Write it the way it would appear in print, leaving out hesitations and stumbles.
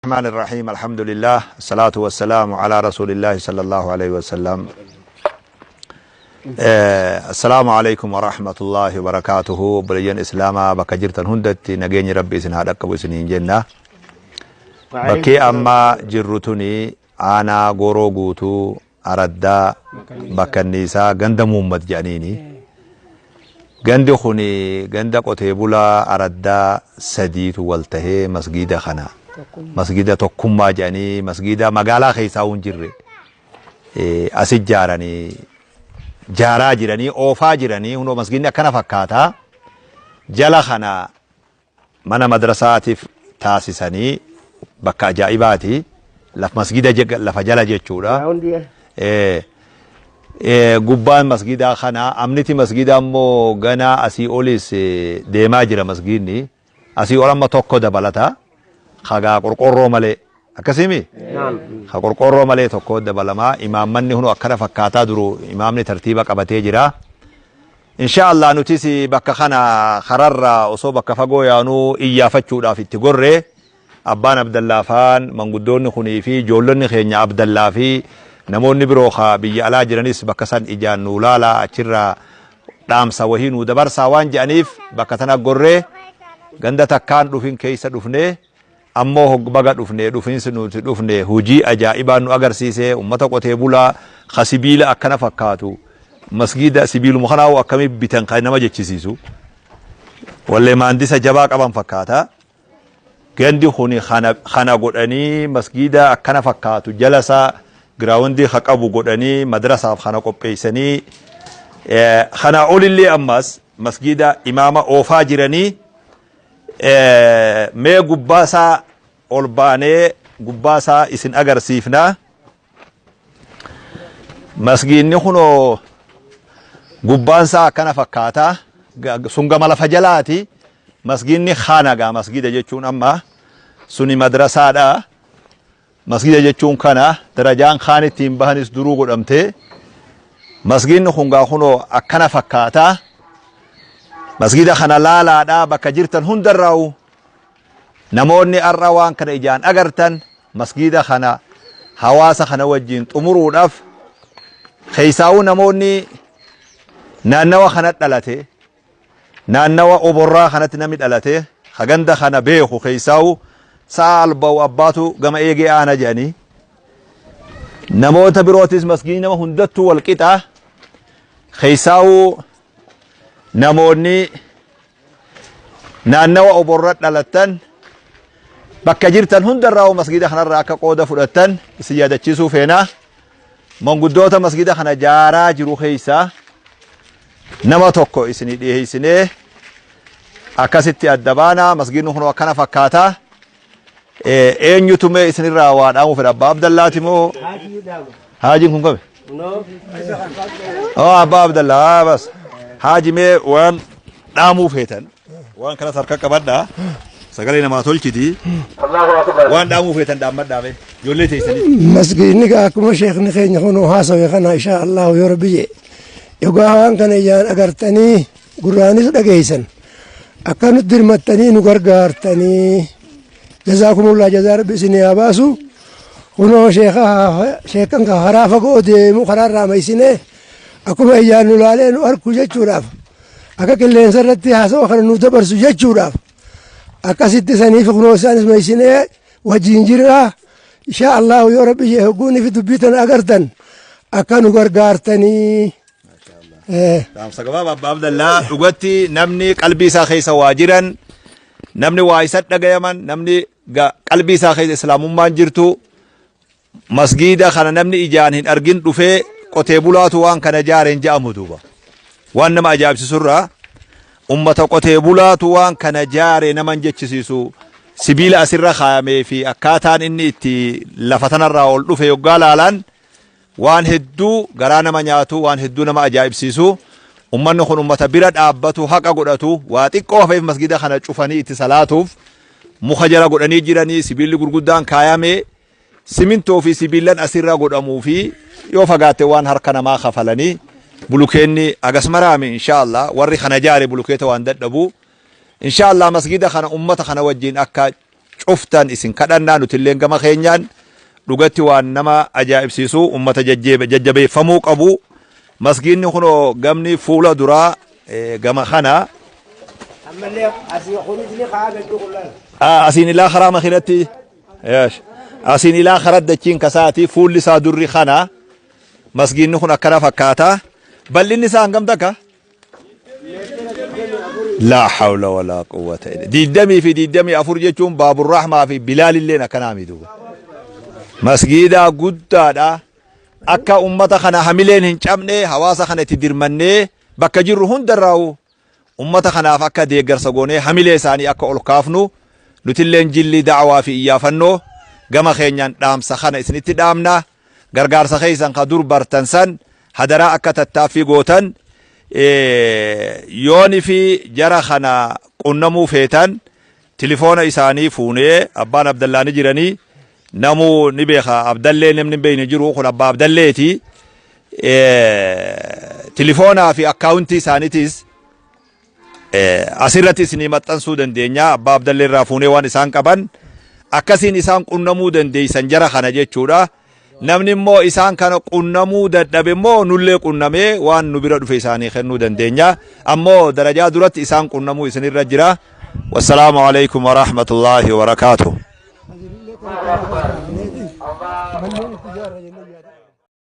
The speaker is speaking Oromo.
الرحمن الرحيم الحمد لله الصلاة والسلام على رسول الله صلى الله عليه وسلم. السلام عليكم ورحمة الله وبركاته. Obboleeyyan Islaamaa bakka jirtan hundatti nageenyi Rabbi isin haa dhaqqabu isiniin jenna. Bakkee amma jirru tuni aanaa Gooroo Guutuu, araddaa Bakkanniisaa, ganda Muummat jedhaniini. Gandi kun ganda qotee bulaa araddaa sadiitu wal tahee masgiida kana, masgiida Tokkummaa jedhanii, masgiida magaalaa keessaa hin jirre asi ijaaranii, jaaraa jiranii, oofaa jiranii. Hundoo masgiidni akkana fakkaata. Jala kana mana madrasaatiif taasisanii, bakka ajaa'ibaati. Laf masgiida lafa jala jechuudha. Gubbaan masgiidaa kana, amniti masgiidaa immoo gana asii olis deemaa jira masgiidni. Asii ol amma tokko dabalata. Hagaa qorqorroo malee. Akkasimi? Ha qorqorroo malee tokko dabalamaa. Imaammanni hunu akkana fakkaataa duru, imaamni tartiiba qabatee jira. Insha Allah nutis bakka kana kararra osoo bakka fagoo yaanuu iyyaafachuudhaaf itti gorre. Abbaan Abdallaa faan, manguddoonni kunii fi ijoollonni keenya Abdallaa fi namoonni biroo ka biyya alaa jiranis bakka san ijaan nuu laalaa, achirraa dhaamsa wahii nuu dabarsaa waan jedhaniif bakka tana gorree, ganda takkaan dhufin keessa dhufnee. Ammoo baga dhufne. Dhufiinsi nuti dhufne hojii ajaa'ibaa nu agarsiise. Ummata qotee bulaa ka sibiila akkana fakkaatu, masgiida sibiiluma kanaa akkamii bitan kan nama jechisiisu, wallee maandisa jabaa qaban fakkaata. Gandi kuni kana godhanii, masgiida akkana fakkaatu jala isaa giraawundii ha qabu godhanii, madrasaaf kana qopheessanii, kana olillee ammas masgiida imaama oofaa jiranii. Mee gubbaa isaa ol baanee gubbaa isaa isin agarsiifna. Masgiidni kunoo gubbaan isaa akkana fakkaata. Sun gama lafa jalaati. Masgiidni kana gaa, masgiida jechuun amma suni madrasaadha. Masgiida jechuun kana, darajaan kaan ittiin bahanis duruu godhamte. Masgiidni kun gaa kunoo akkana fakkaata. Masgiida kana laalaadha bakka jirtan hundarraa'u. Namoonni har'a waan kana ijaan agartan, masgiida kana hawaasa kana wajjin xumuruudhaaf, keessaa'uu namoonni naannawa kana dhalate, naannawa Oborraa kanatti namni dhalate, haganda kana beeku, keessaa'u sa'a alba'u abbaatu gama eegee aana jedhanii, namoota birootis masgiidni nama hundattuu wal qixa. Keessaa'u namoonni naannawa Oborra dhalattan bakka jirtan hundarraa masgiida kanarraa akka qooda fudhattan isin yaadachiisuu feena. Manguddoota masgiida kana jaaraa jiru keessaa nama tokko isinii dhiyeessinee akkasitti adda baana. Masgiidni kun akkana fakkaata. Eenyutu mee isinirraa waa dhaamuu fedha? Abbaa Abdallaati moo Haajiin kun kame? Oh, Abbaa Abdallaa bas. Haaji, mee waan dhaamuu feetan, waan kanas harka qabadhaa. Sagalee namaa tolchiti. Waan dhaamuu feetan dhaammadhaa mee. Ijoollee teessanii. Masgiidni gaa akkuma sheekni keenya kun haasawe kana, insha Allahu yoo Rabbi jee, dhugaa waan kana ijaan agartanii gurraanis dhageessan, akka nutti dirmattanii nu gargaartanii, jazaakumullah, jazaa Rabbi isinii haa baasu. Kunoo sheeka sheekan ka karaa fagoo deemu karaa irraa maysinee akkuma ijaan nu laalee nu arku jechuudhaaf, akka qilleensa irratti haasawa kana nu dabarsu jechuudhaaf, akkasitti saniif kunoo isaanis maysinee wajjin jirra. Insha Allahu yoo Rabbi jee, hogguunii fi dubbii tana agartan, akka nu gargaartanii. Dhaamsa gabaabaa Abbaa Abdallaa. Dhugatti namni qalbii isaa keessa waa jiran, namni waa isa dhagayaman, namni qalbii isaa keessa islaamummaan jirtu, masgiida kana namni ijaan hin argin dhufee qotee bulaatu waan kana jaareen ja'amu duuba. Waan nama ajaa'ibsiisurraa ummata qotee bulaatu waan kana jaare naman jechisiisu. Sibiila asirra kaayamee fi akkaataan inni itti lafa tanarraa ol dhufe yoggaa laalaan, waan hedduu garaa nama nyaatu, waan hedduu nama ajaa'ibsiisu. Ummanni kun ummata bira dhaabbatu, haqa godhatu. Waa xiqqoo hafeef masgida kana cufanii itti salaatuuf muka jala godhanii jiranii, sibiilli gurguddaan kaayame, simintoo fi sibiilan asirra godhamuu fi yoo fagaatte waan harka namaa kafalanii bulukeenni agas maraame. Insha Allah warri kana jaare bulukeeta waan dadhabu, insha Allah masgida kana ummata kana wajjin akka cuftan isin kadhannaa. Nutilleen gama keenyaan dhugatti waan nama ajaa'ibsiisu, ummata jajjabeeffamuu qabu. Masgiinni kunoo gamni fuula duraa gama kana. Ammallee asii kunis ni kaa gaddu kullaan. Asiin ilaa karaa makiinatti, asiin ilaa karaa dachiin kasaati, fuulli isaa durri kana. Masgiinni kun akkana fakkaata. Bal'inni isaa hangam takka? Laa hawla walaa quwwata illa 24 jechuun Baaburrahmaa fi Bilaalilleen akkanaa miti. Masgiida guddaadha. Akka ummata kana hamileen hin cabne, hawaasa kana itti dirmannee, bakka jirru hundarraa'u ummata kanaaf akka deeggarsa goonee hamilee isaanii akka ol kaafnu, nutilleen jilli da'awaa fi iyyaafannoo gama keenyaan dhaamsa kana isinitti dhaamna. Gargaarsa keessan ka dur bartan san hadaraa akka tattaaffii gootan. Yooni fi jara kana qunnamuu feetan, tilifoona isaanii fuunee, abbaan Abdallaani jiranii, namuu ni beeka. Abdallee namni hin beekne jiru, kun abbaa Abdalleeti. Tilifoonaa fi akkaawuntii isaaniitis asirratti isinii maxxansuu dandeenya. Abbaa Abdallee irraa fuunee waan isaan qaban akkasiin isaan qunnamuu dandeessan jara kana jechuudha. Namni immoo isaan kana qunnamuu dadhabe immoo nullee qunnamee waan nu bira dhufe isaanii kennuu dandeenya. Ammoo darajaa duratti isaan qunnamuu isinirra jira. Wassalaamu alaikum warahmatullaahi wabarakaatuh.